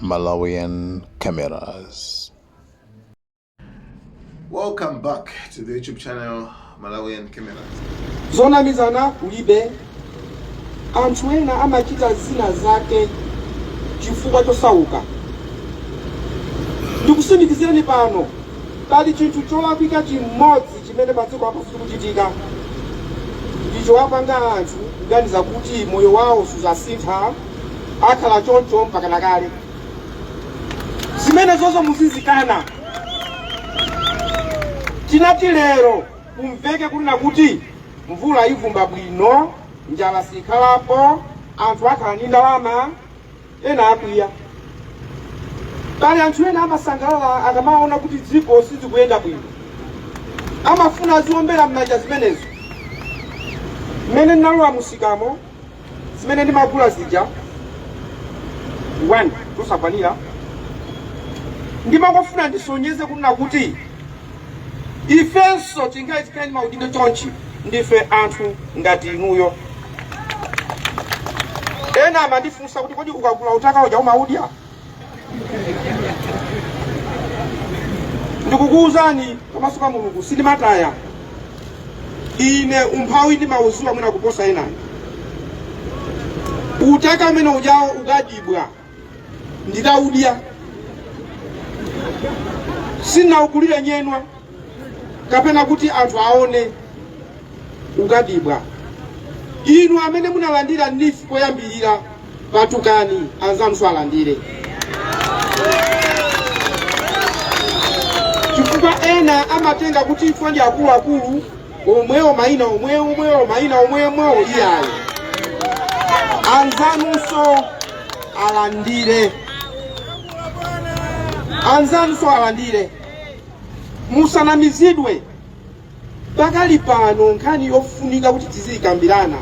Malawian Cameras. Welcome back to the YouTube channel Malawian Cameras. Zonamizana kulibe. Anthu ena amachita zina zake chifukwa chosauka. Ndikusimikizireni pano, pali chinthu cholakwika chimodzi chimene padziko lapansi chikuchitika, ndichowapanga anthu kuganiza kuti moyo wawo suzasintha, akhala choncho mpakana kale. Zimenezozo muzizikana. Tinati lero kumveke kunena kuti mvula ivumba bwino, njala sikhalapo, anthu akhala ndi ndalama. Ena akwiya. Pali anthu ena amasangalala akamaona kuti dziko sizikuyenda bwino, amafuna aziombera m'manja zimenezo. Mmene ndinalowa musikamo, zimene ndimagula zija 1 tosakwanira, ndimangofuna ndisonyeze kunena kuti ifenso tingakhale tikhale ndi maudindo chonchi, ndife anthu ngati inuyo. Ena amandifunsa kuti kodi ukagula utaka uja umaudya? Ndikukuwuzani pamaso pa Mulungu, sindimataya. Ine umphawi ndimauziwa mwina kuposa enani. Utaka umene ujawo ukadibwa ndikaudya, sinaugulire nyenwa kapena kuti anthu aone. Ukadibwa. Inu amene munalandira NEEF poyambirira, patukani anzanunso alandire, chifukwa ena amatenga kuti ife ndi akuluakulu omwewo, mayina omwewo omwewo, mayina omweomwewo. Iyayi, anzanunso alandire, anzanunso alandire, musanamizidwe. Pakali pano nkhani yofunika kuti tiziyikambirana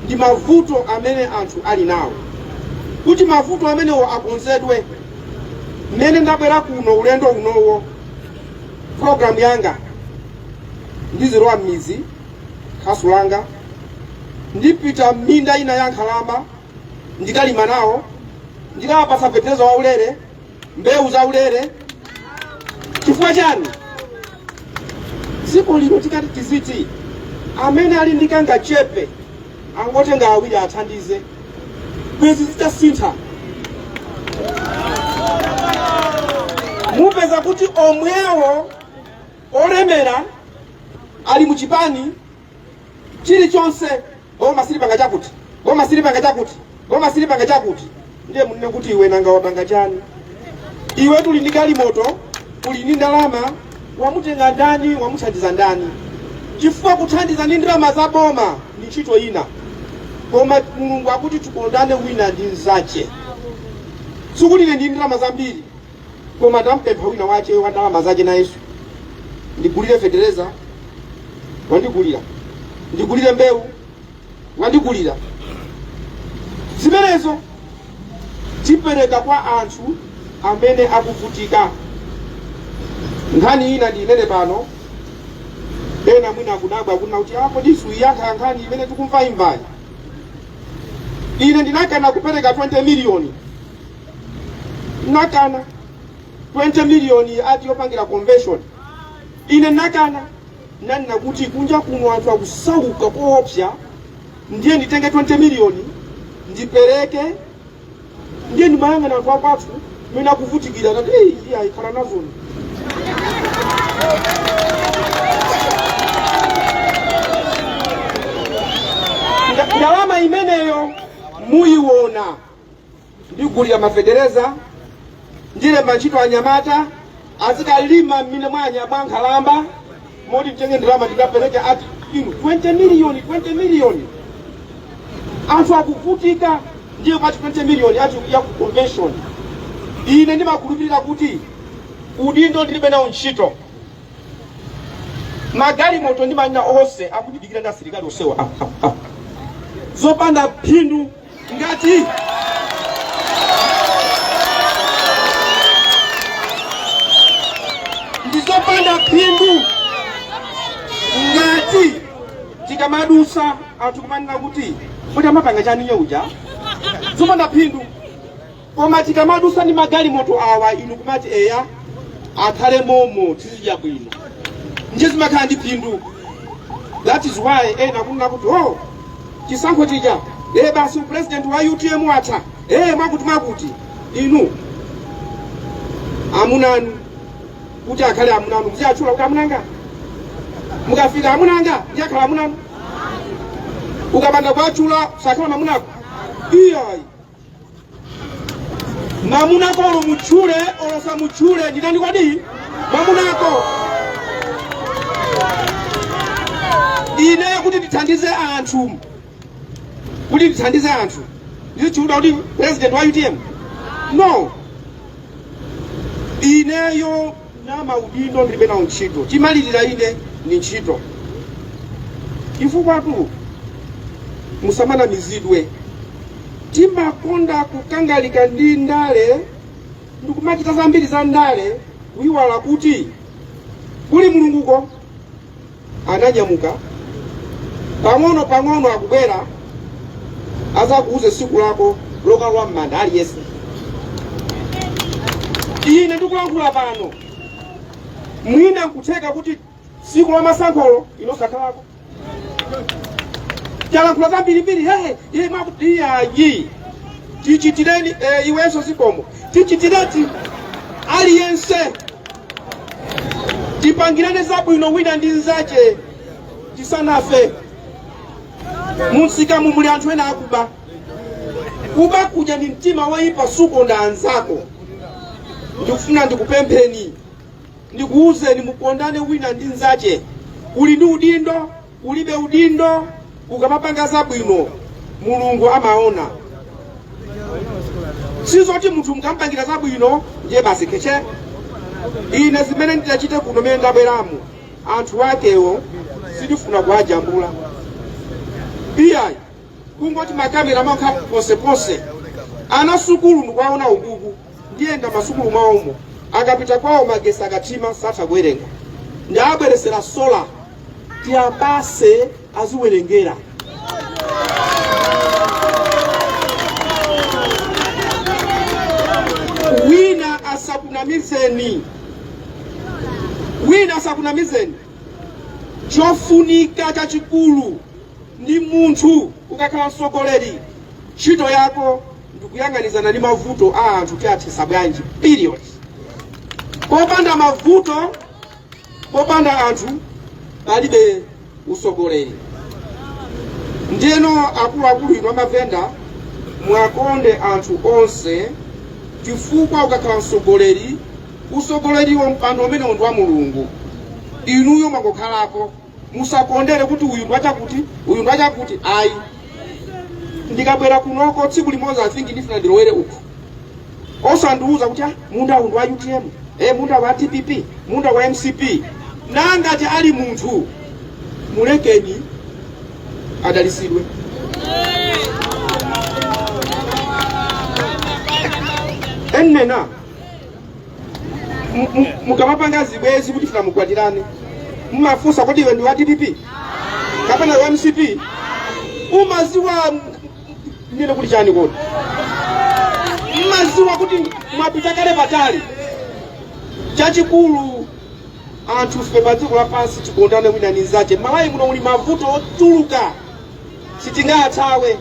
ndi mavuto amene anthu ali nawo, kuti mavuto amenewo akonzedwe. Mmene ndabwera kuno ulendo unowo, programu yanga ndizilowa m'midzi, khasu langa, ndipita m'minda ina ya nkhalamba, ndikalima nawo, ndikawapatsa fetereza waulere, mbewu zaulere. Chifukwa chani? Dziko lino tikati tiziti amene ali ndi kangachepe angotenga awiri athandize, bwezi zitasintha. Mupeza kuti omwewo olemera ali muchipani chilichonse, boma silipanga chakuti, boma silipanga chakuti, boma silipanga chakuti. Ndiye munene kuti iwe nanga wapanga chani? Iwe uli ndi galimoto, uli ndi ndalama, wamutenga ndani, wamuthandiza ndani? Chifukwa kuthandiza ndi ndalama za boma ndi ntchito ina, koma Mulungu akuti tikondane wina ndi mnzache. Sikuti ine ndi ndalama zambiri, koma ndampempha wina wache wa ndalama zache nayenso, ndigulire fetereza, wandigulira, ndigulire mbewu, wandigulira. Zimenezo tipereka kwa anthu amene akuvutika. Nkhani ina ndi imene pano ena mwina akudabwa kunena kuti ah, kodi suiyankha nkhani imene tikumva imvayi? Ine ndinakana kupereka 20 miliyoni, nakana 20 miliyoni ati yopangira convention. Ine nakana, nanena kuti kunja kuno anthu akusauka koopsa, ndiye nditenge 20 miliyoni ndipereke? Ndiye ndimayang'ana anthu akwathu mmene akuvutikira, tati eyi, iye ayikhala nazoni. Ndalama imeneyo muyiona, ndigulira mafetereza, ndilemba ntchito anyamata azikalima m'minda mwa nkhalamba. Moti nditenge ndalama ndikapereke ati inu 20 miliyoni, 20 miliyoni, anthu akuvutika, ndiye pati 20 miliyoni ati ya ku convention? Ine ndimakhulupirira kuti udindo ndilibe nawo ntchito. Magalimoto ndi manena onse akundidikira ndi asilikali onsewa. Ah, ah, ah. Zopanda phindu ngati ndizopanda phindu ngati tikamadusa anthu kumanena kuti kuti amapanga chani nye uja. Zopanda phindu. Koma tikamadusa ndi magalimoto awa, inu kumati eya, akhale momo, tizidya bwino, nje zimakhala ndi phindu. That is why ena kunena kuti, "Oh, chisankho chija, basi president wa UTM watha, mwakuti mwakuti." Inu amunanu, kuti akhale amunanu, muziyatchula kuti amunanga. Mukafika amunanga, ndiye akhala amunanu. Ukapanda kuatchula, sakhala mamunako, iyayi. Mamunako olo mutchule olo samutchule, ndinani kodi mamunako? Ineyo kuti ndithandize anthu, ndizitchulidwa kuti president wa UTM? No. Ineyo na maudindo ndilibe nawo ntchito. Chimalirira ine ni ntchito, chifukwa tu musamanamizidwe, timakonda kukangalika ndi ndale ndikumachita zambiri za ndale, kuyiwala kuti kuli Mulunguko. Ananyamuka pang'ono pang'ono, akubwera azakuuze siku lako lokalowa m'manda aliyense. Ine ndikulankhula pano, mwina nkutheka kuti siku la masankholo inosakhalako. Talankhula zambirimbiri, hehe, iye mwakuti iyayi, tichitireni iwenso zikomo, tichitireti aliyense, tipangirane zabwino wina ndi nzache tisanafe. Munsikamu muli anthu ena akuba. Kuba kuja ndi mtima woyipa, sukonda anzako. Ndikufuna ndikupempheni, ndikuwuzeni, mukondane wina ndi nzache. Uli ndi udindo, ulibe udindo, ukamapanga zabwino Mulungu amaona. Sizoti munthu mukampangira zabwino ndiye basi keche. Ine zimene nditachite kuno, mene ndabweramo, anthu akewo sindifuna kuwajambula, iyayi. Kungoti makamera makha ponseponse. Ana sukulu ndikuwaona ukuku, ndiyenda masukulu mwawomo, akapita kwawo magesi akathima satha kuwerenga. Ndabweresera solar, tiyapase aziwerengera. Wina asakunamizeni, wina asakunamizeni. Chofunika chachikulu ndi munthu ukakhala mtsogoleri, ntchito yako ndikuyang'anizana ndi mavuto a anthu, tiathesa bwanji, period. Popanda mavuto, popanda anthu, palibe usogoleri. Ndiyeno akuluakulu inu amavenda, mwakonde anthu onse, chifukwa ukakhala mtsogoleri, usogoleriwo, mpando umenewo ndi wa Mulungu, inuyo mwangokhalako. Musakondere kuti uyu ndi wachakuti, uyu ndi wachakuti, ayi. Ndikabwera kunoko tsiku limodzi, I think ndifuna ndilowere uku, osandiuza kuti, "Ah, munda uwu ndi wa UTM, munda wa DPP, munda wa MCP." Nangati ali munthu, mulekeni adalisidwe. Ennena mukamapanga zibwezi kuti funa mukwatirane, mumafunsa kuti iwe ndi wa DPP kapena wa MCP? Umaziwa nene kuti chani kodi? Mmaziwa kuti mwapita kale patali. Chachikulu, anthu fe pa dziko lapansi tikondane wina ndi nzache. Malawi muno muli mavuto ochuluka, sitingathawe.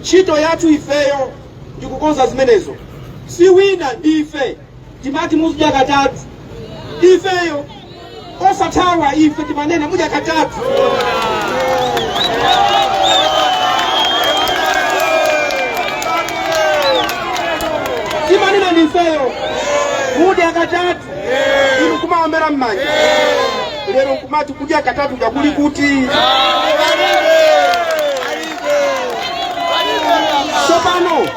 Ntchito yathu ifeyo ndikukonza zimenezo, si wina, ndife. Timati muzidya katatu ifeyo, osathawa. Ife timanena mudya katatu. Timanena ndi ifeyo, mudya katatu, inu kumaombera m'manja. Lero nkumati kudya katatu kakuli kuti? Tsopano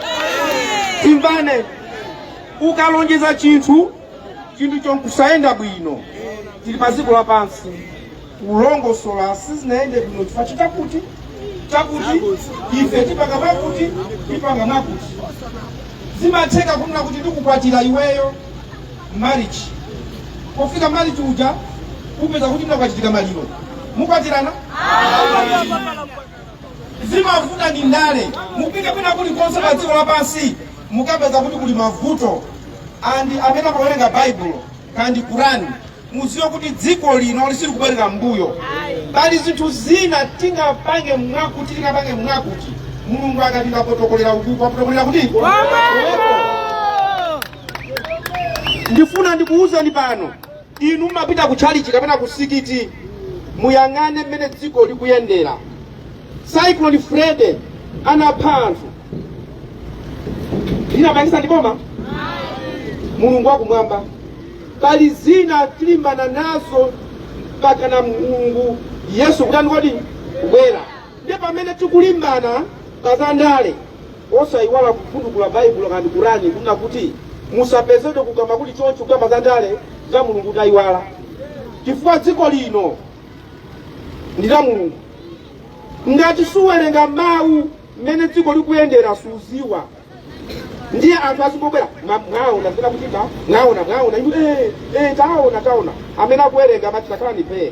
timvane. Ukalonjeza chinthu, chinthu chonkusayenda bwino, tili pa dziko lapansi, kulongosola sizinayende bwino chifukwa chakuti chakuti, ife tipanga mwakuti, tipanga mwakuti. Zimatheka kunena kuti ndikukwatira iweyo marriage, pofika marriage uja upeza kuti mnakukachitika maliro, mukwatirana? Zimavuta ndi ndale. Mupite kwina kulikonse pa dziko lapansi. Mukapeza kuti kuli mavuto, and amene amawerenga Baibulo kandi Kurani, muziwe kuti dziko lino lisili kubwerera mbuyo. Pali zinthu zina tingapange mwakuti, tingapange mwakuti. Mulungu akati ndapotokolera uku, kwapotokolera kuti komweko. Ndifuna ndikuwuzeni pano, inu mumapita ku tchalichi kapena ku sikiti, muyang'ane mmene dziko likuyendera. Cyclone Freddy anapha anthu, linapangisa ndi boma? Mulungu wakumwamba. Pali zina tilimbana nazo mpaka na Mulungu Yesu kutani kodi kubwera. Ndiye pamene tikulimbana pazandale, osayiwala kufundukula Baibulo kandi Kurani, kunena kuti musapezedwe kukamba kuti choncho kukamba zandale za Mulungu tayiwala, chifukwa dziko lino ndi la Mulungu. Ngati suwerenga mawu, mmene dziko likuyendera suziwa. Ndiye anthu azingobwera, "Mwaona zimene akuchita? Mwaona, mwaona inu?" Taona, taona. Amene akuwerenga amati, "Takhala ni pee.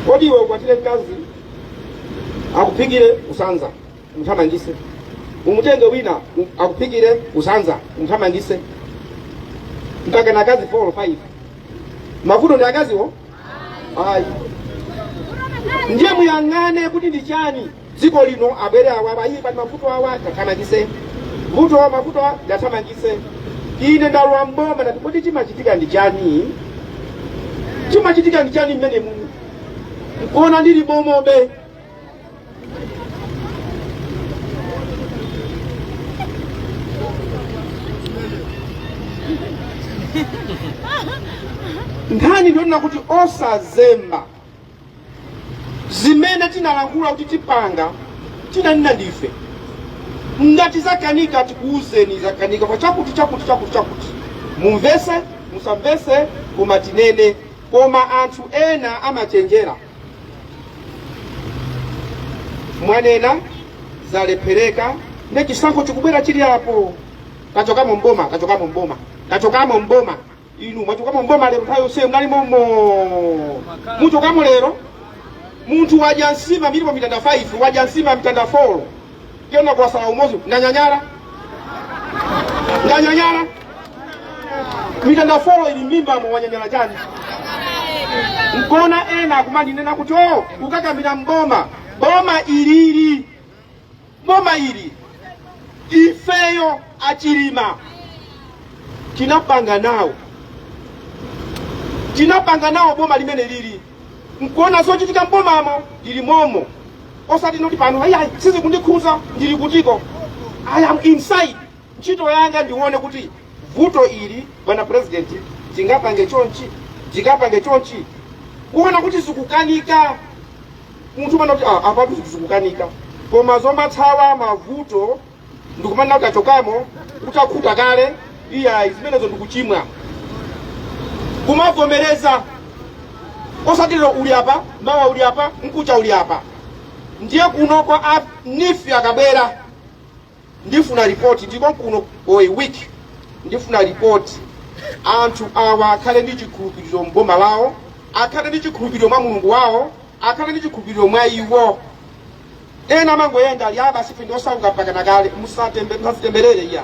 Kodi iwe ukwatire mkazi, akuphikire, usanza, umthamangise. Umutenge wina, akuphikire, usanza, umthamangise, mpaka na akazi 4 or 5. Mavuto ndi akaziwo? Ayi. Ndiye muyang'ane kuti ndi chani dziko lino. Abwere awa, ayi, pali mavuto awa, tathamangise vuto, mavuto awa ndathamangise. Ine ndalowa mboma, ndati, kodi chimachitika ndi chani? Chimachitika ndi chani mmene mumu nkuona ndili bomobe? Nkhani ndionena kuti osazemba zimene tinalankhula kuti tipanga, tinanena ndife. Ngati zakanika, tikuwuzeni zakanika kwa chakuti, chakuti, chakuti, chakuti. Mumvese, musamvese, koma tinene. Koma anthu ena amachenjera. Mwanena, zalephereka, ndi chisankho chikubwera chili apo, tachokamo mboma, tachokamo mboma, tachokamo mboma. Inu mwachokamo mboma lero? Nthawi yonseyo mnali momo, muchokamo lero? Munthu wadya nsima milipo mitanda 5, wadya nsima mitanda 4, kena kuwasala umodzi, ndanyanyala, ndanyanyala. Mitanda 4 ili m'mimbamo, wanyanyala chani? Nkona ena akumandinena kuti o ukakamira mboma. Boma ilili, boma ili ifeyo achilima tinapanga nawo, tinapanga nawo boma limene lili. Nkuona zochitika mbomamo lili momo, osati noti pano ayi, sizikundikhuza, ndili kutiko. I am inside. Ntchito yanga ndione kuti vuto ili, bwana President, tingapange chonchi, tingapange chonchi. Kuona kuti zikukanika, munthu umana kuti, "Ah, apatu zinthu zikukanika." Koma zomathawa mavuto ndikumanena kuti achokamo utakhuta kale, iyayi, zimenezo ndikuchimwa. Kumavomereza, osati lero uli apa, mawa uli apa, mkucha uli apa. Ndiye kunoko a NEEF akabwera, ndifuna ripoti. Ndiko kuno for a week, ndifuna ripoti. Anthu awa akhale ndi chikhulupiriro mboma lawo, akhale ndi chikhulupiriro mwa Mulungu wawo, akhale ndi chikhulupiriro mwa iwo. Ena amangoyenda ali aba, sife ndiosauka mpaka nakale. Musazitemberere, iya,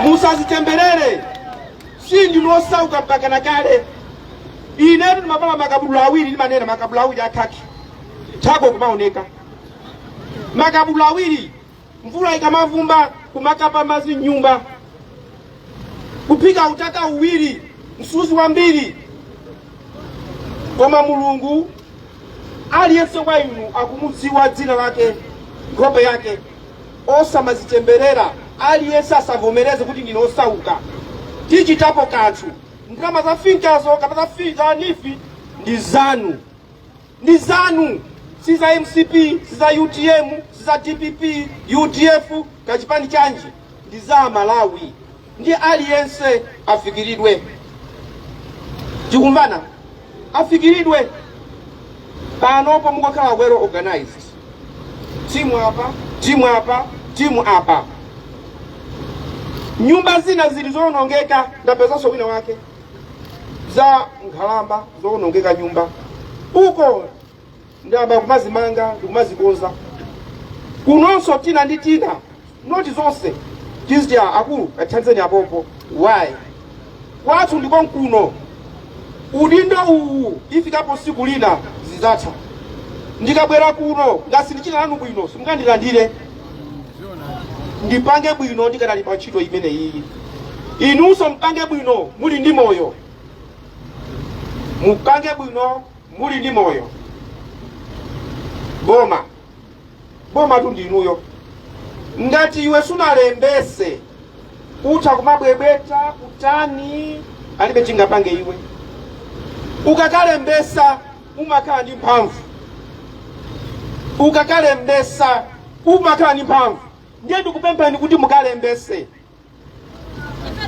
musazitemberere. Si ndinosauka mpaka nakale. Inetu ndimavala makabudula awiri, ndimanena makabudula awiri akhaki, thako kumaoneka. Makabudula awiri, mvula ikamavumba kumakapa madzi mnyumba, kuphika utaka uwiri, msuzi wambiri. Koma Mulungu, aliyense wa inu akumudziwa dzina lake, nkhope yake. Osamazitemberera. Aliyense asavomereze kuti ndine osauka. Tichitapo kanthu. Ndalama za FINCA zo kapena za NEEF ndi zanu, ndi zanu, si za MCP, si za UTM, si za DPP, UDF, kachipani chanji, ndi za Malawi. Ndi aliyense afikiridwe. Tikumvana? Afikiridwe. Panopo mukakhala well organized, timu apa, timu apa, timu apa. Nyumba zina zili zowonongeka, ndapezanso wina wake za nkhalamba zowonongeka nyumba uko, ndayamba kumazimanga ndikumazikonza. Kunonso tina ndi tina, not zonse, tiziti akulu kathanzeni apopo. Why? Kwathu ndiko nkuno. Udindo uwu ifikapo siku lina zizatha. Ndikabwera kuno ngati sindichita nanu bwino, simungandilandire. Ndipange bwino ndikanali pa ntchito imene iyi. Inunso mpange bwino muli ndi moyo, mupange bwino muli ndi moyo. Boma, boma tu ndinuyo. Ngati iwe sunalembese, utha kumabwebweta kutani, alibe chingapange iwe. Ukakalembesa umakhala ndi mphamvu, ukakalembesa umakhala ndi mphamvu. Ndiye ndikupemphani kuti mukalembese.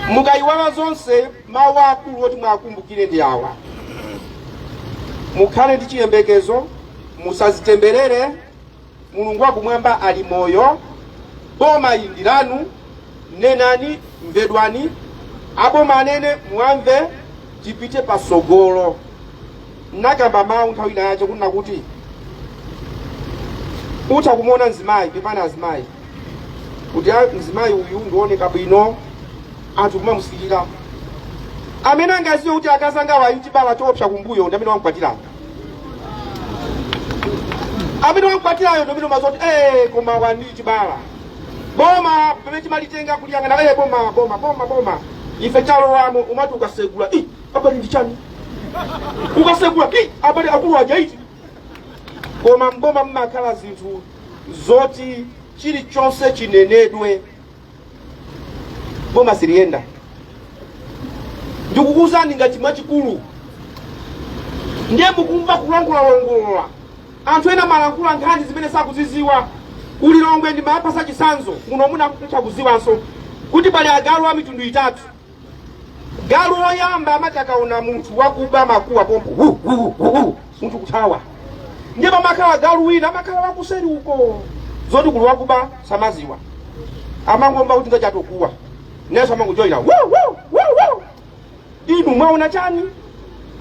Mukayiwala zonse, mawu akulu oti mwakumbukire ndi awa: mukhale ndi chiyembekezo, musazitemberere. Mulungu wakumwamba ali moyo. Boma ili ndi lanu. Nenani, mvedwani. Aboma anene, muwamve, tipite pasogolo. Nakamba mawu nthawi ina yache kunena kuti utha kumuona mzimayi, pepani azimayi, kuti mzimayi uyu ndioneka bwino, anthu kumamusilira. Amene angaziwe kuti akazi angawa ali chibala choopsa kumbuyo ndi amene wamkwatirayo. Amene wamkwatirayo ndi amene umazoti koma wandi chibala. Boma pamene timalitenga kuliyang'ana, boma, boma, boma, boma, ife talowamo, umati ukasegula, abale ndi chani? Ukasegula, abale akulu aja iti. Koma mboma mmakhala zinthu zoti chilichonse chinenedwe, boma siliyenda. Ndikukuwuzani ngati mwachikulu. Ndiye mukumva kulongolalongolola, anthu ena malankhula nkhani zimene sakuziziwa. Kulilongwe ndimapasa chisanzo kuno, munakutha kuziwanso kuti pali agalu a mitundu itatu. Galu woyamba amati akaona munthu wakuba makuwa pompo, hu, hu, hu, hu, munthu kuthawa. Ndiye pamakhala galu wina amakhala wakuseri uko, zoti kuli wakuba samaziwa, amangomva kuti ngachatokuwa, nenso amangojoyina wu, wu, wu, wu. Inu mwaona chani?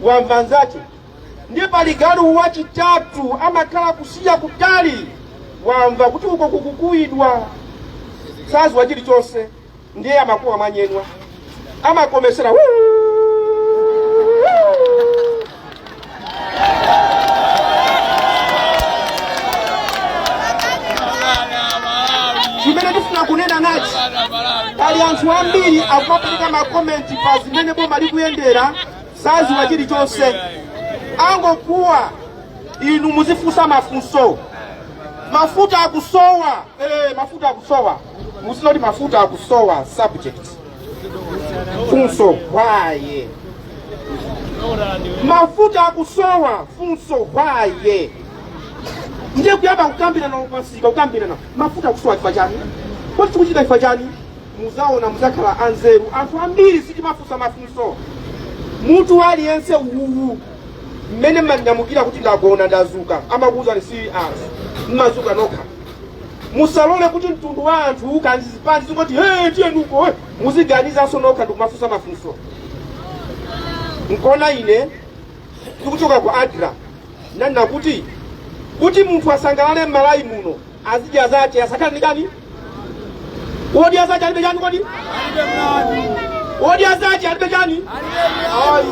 Wamva nzache. Ndiye pali galu wachitatu amakhala kusiya kutali, wamva kuti uko kukukuwidwa, saziwa chilichonse, ndiye amakuwa mwanyenwa, amakomesera "Wuu!" Chimene ndifuna kunena nachi, pali anthu ambiri akumapereka makomenti pa zimene boma likuyendera, saziwa chilichonse, angokuwa. Inu muzifunsa mafunso. Mafuta akusowa, mafuta akusowa, muzinoti mafuta akusowa, subject, funso, why? Mafuta akusowa, funso, why? Ndiye kuyamba kukambirana pasika, kukambirana mafuta akusowa chifukwa chani, kodi chikuchitika chifukwa chani? Muzaona muzakhala anzeru. Anthu ambiri sitimafunsa mafunso. Mutu aliyense uwuwu mmene mmanyamukira kuti ndagona ndazuka, amakuwuzani si anthu, mmazuka nokha. Musalole kuti mtundu wa anthu kandi zipani zingoti, hey, tiyenuko, hey. Muziganizanso nokha ndikumafunsa mafunso. Nkona ine ndikuchoka ku ADRA nanena kuti munthu asangalale m'Malawi muno azidya zache, asakhale ndi chani? Wodya zache alibe chani? Kodi wodya zache alibe chani? Ayi,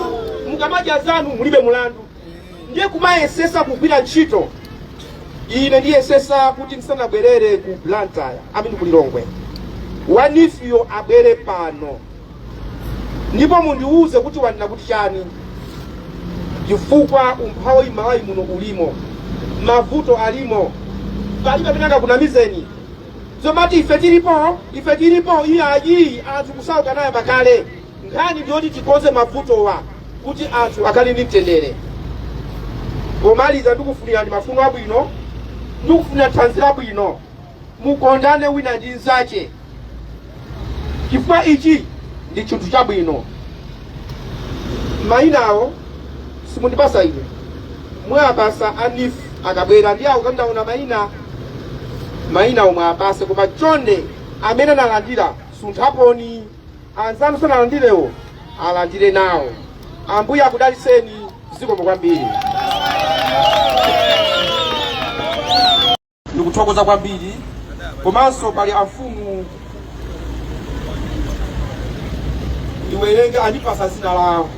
mukamadya zanu mulibe mulandu. Ndiye kumayesesa kugwira ntchito. Ine ndiyesesa kuti ndisanabwerere ku Blantyre, amene ku Lilongwe, wa NEEF-yo abwere pano ndipo mundiuze kuti wanena kuti chani, chifukwa umphawi m'Malawi muno ulimo, mavuto alimo, palibe amene angakunamizeni zomati ife tilipo, ife tilipo. Iyayi, anthu kusauka naye pakale. Nkhani ndiyoti tikonze mavutowa kuti anthu akhale ndi mtendere. Pomaliza, ndikufunirani mafuno abwino, ndikufunira thanzi labwino. Mukondane wina ndi mnzache, chifukwa ichi ndi chinthu chabwino. Mayinawo simundipasa ine, mwapasa a NEEF akabwera ndi awo. Kandaona mayina, mayinawo mwapase, koma chonde amene analandira sunthaponi, anzanu sanalandirewo alandire nawo. Ambuye akudaliseni. Zikomo kwambiri. Ndikuthokoza kwambiri. Komanso pali amfumu, ndiwerenge, andipasa zina lawo,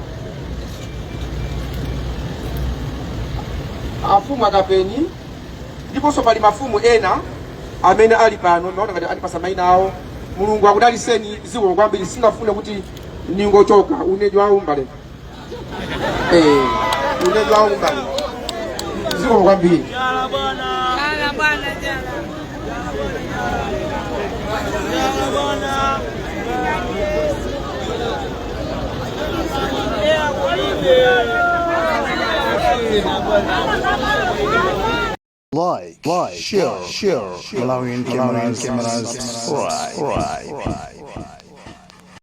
amfumu akapeni, ndiponso pali mafumu ena amene ali pano. Maona ngati andipasa mayina awo. Mulungu akudaliseni, zikomo kwambiri. Singafune kuti ningochoka unedwa umbale, unedwa umbale. Zikomo kwambiri. Jala bwana jala. Jala bwana. Like, share, Malawian cameras, subscribe.